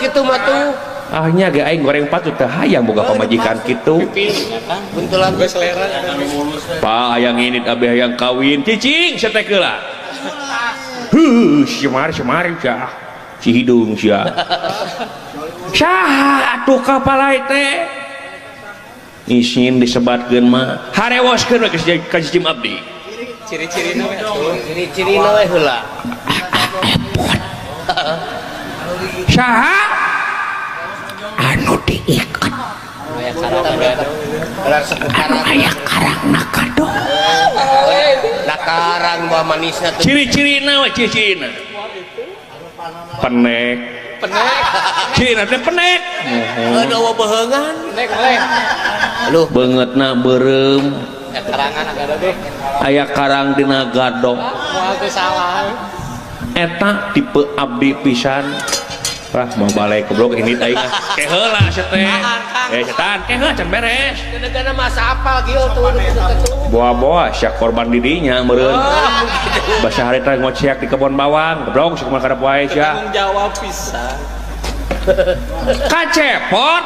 kitu mah tuh. Ah nya ge aing goreng patut teh hayang boga pamajikan kitu. Buntulan gue selera. Pak hayang ini abdi hayang kawin cicing sia teh heula. Heuh semar semar sia. Si hidung sia. Saha atuh kapalai teh? Isin disebatkeun mah harewoskeun we ka cicing abdi. Ciri-cirina we atuh. Ciri-cirina we heula. Saha anu diikat anu aya karangna kado. Da karang bawa manisna tuh. Ciri-cirina we ciri-cirina. Penek. Penek. Cirina teh penek. Aduh beheungan. Penek oleh. Aduh beungeutna beureum. Aya karangan agak deh. Aya karang dina gadok. Moal teh salah. Eta tipe abdi pisan. Wah, mau balik goblok ini aing. Ke heula sia teh. Eh setan, ke heula can beres. Negana masa apal kieu tuh kitu. Boa-boa sia korban didinya meureun. Basa harita ngociak di kebon bawang, goblok sia kumaha karep wae sia. Tanggung jawab pisan. Kacepot.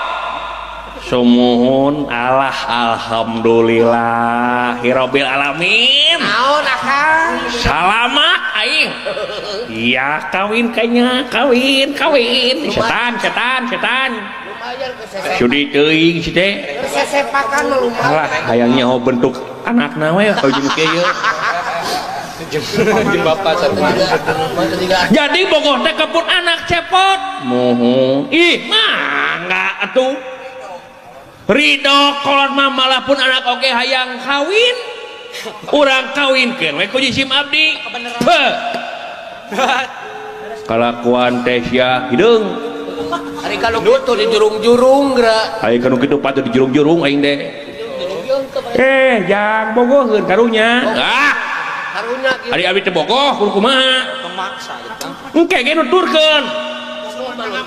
Sumuhun Allah alhamdulillah hirobil alamin. Naon akang? Salamat aing. Iya kawin kayaknya kawin kawin setan setan setan. Sudi teuing si teh. Sesepakan mah lumayan. Alah hayangnya ho bentuk anakna we jeung kieu. Jeung bapak satu. Jadi bogoh teh kepun anak cepot. Muhun. Ih mangga atuh. Ridho kolot mah malah pun anak oge hayang kawin. Urang kawinkeun we ku jisim abdi. Kalakuan teh sia hideung. Ari kalau kitu di jurung-jurung geura. Ari kanu kitu patut di jurung-jurung aing teh. Eh, jang bogoheun karunya. Ah. Karunya kieu. Ari abdi teh bogoh kudu kumaha? Pemaksa gitu. Engke ge nuturkeun.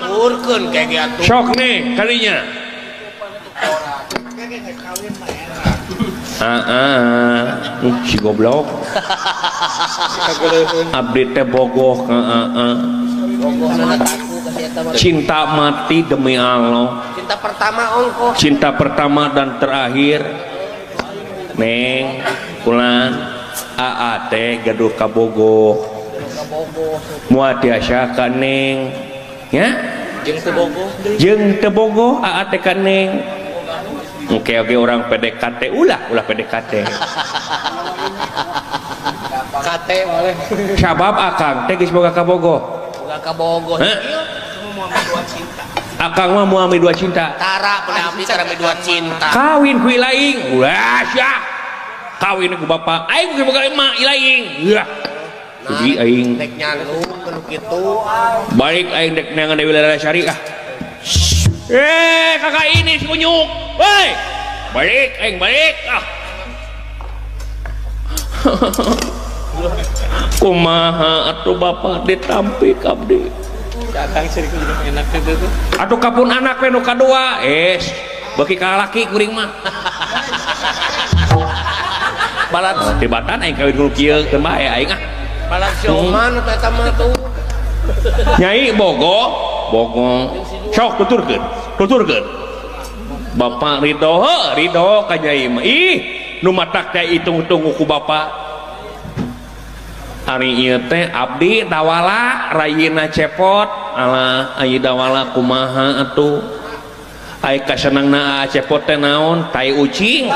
Nuturkeun ke ge atuh. Sok nih kalinya. Si goblok. Abdi teh bogoh ka Cinta mati demi Allah. Cinta pertama ongkoh. Cinta pertama dan terakhir. Neng, pulang aa teh gaduh kabogoh. Moal tiasa ka neng. Ya? Jeung teu bogoh. Jeung teu bogoh aa teh ka neng. Oke oke orang PDKT ulah ulah PDKT. KT boleh. Sabab akang teh geus boga kabogoh. Boga kabogoh. Akang mah moal dua cinta. Tara pernah abdi tara dua cinta. Kawin ku ilaing. Ulah sia. Kawin ku bapak aing ku boga emak ilaing. Ulah. Jadi aing dek nyalung kudu kitu. Balik aing dek neangan Dewi Lara Syariah. Eh kakak ini si kunyuk. Woi, balik aing balik ah. Kumaha atuh bapak ditampik abdi. Datang sih enak itu tuh. Atuh kapun anak we nu kadua, es beuki ka laki kuring mah. Balat tibatan aing kawin ku kieu keun bae aing ah. Balat sioman atuh eta mah tuh. Nyai bogoh, bogoh. Sok tuturkeun, tuturkeun. Bapak ridho, ridho ka nyai mah. Ih, nu matak teh hitung-hitung ku bapak. Ari ieu teh abdi dawala rayina cepot. Alah, ai dawala kumaha atuh? Ai kasenangna cepot teh naon? Tai ucing.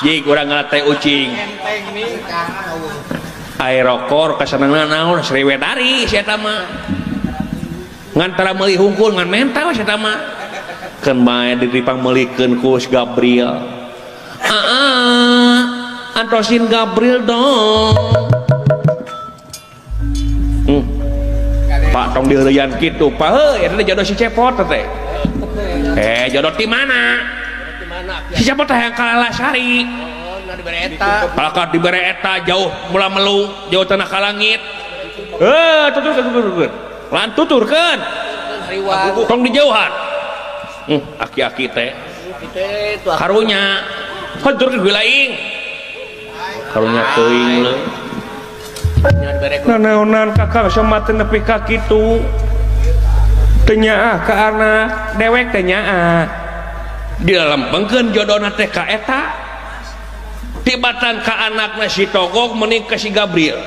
Jig urang ngala tai ucing. Ai rokor kasenangna naon? Sriwedari si eta mah. Ngan tara meuli hungkul ngan menta we si eta mah. Keun bae dipang meulikeun ku Gabriel. Aa, antosin Gabriel dong. Pak tong diheureuyan kitu, Pak heuh eta teh jodoh si Cepot teh. Eh, jodoh ti mana? Si Cepot teh hayang ka Lalasari. Oh, nah dibere eta. Kalakah dibere eta jauh mula melu, jauh tanah ka langit. Heuh, tuturkeun tuturkeun. Lan tuturkeun. Tong dijauhan. Aki-aki teh. Karunya. Tuturkeun laing. Karunya teuing leuh. Nanaonan kakang sama teh nepi ka kitu. Teu nyaah ka anak dewek teh nyaah. Dilempengkeun jodona teh ka eta. Tibatan ka anakna si Togog mending ka si Gabriel.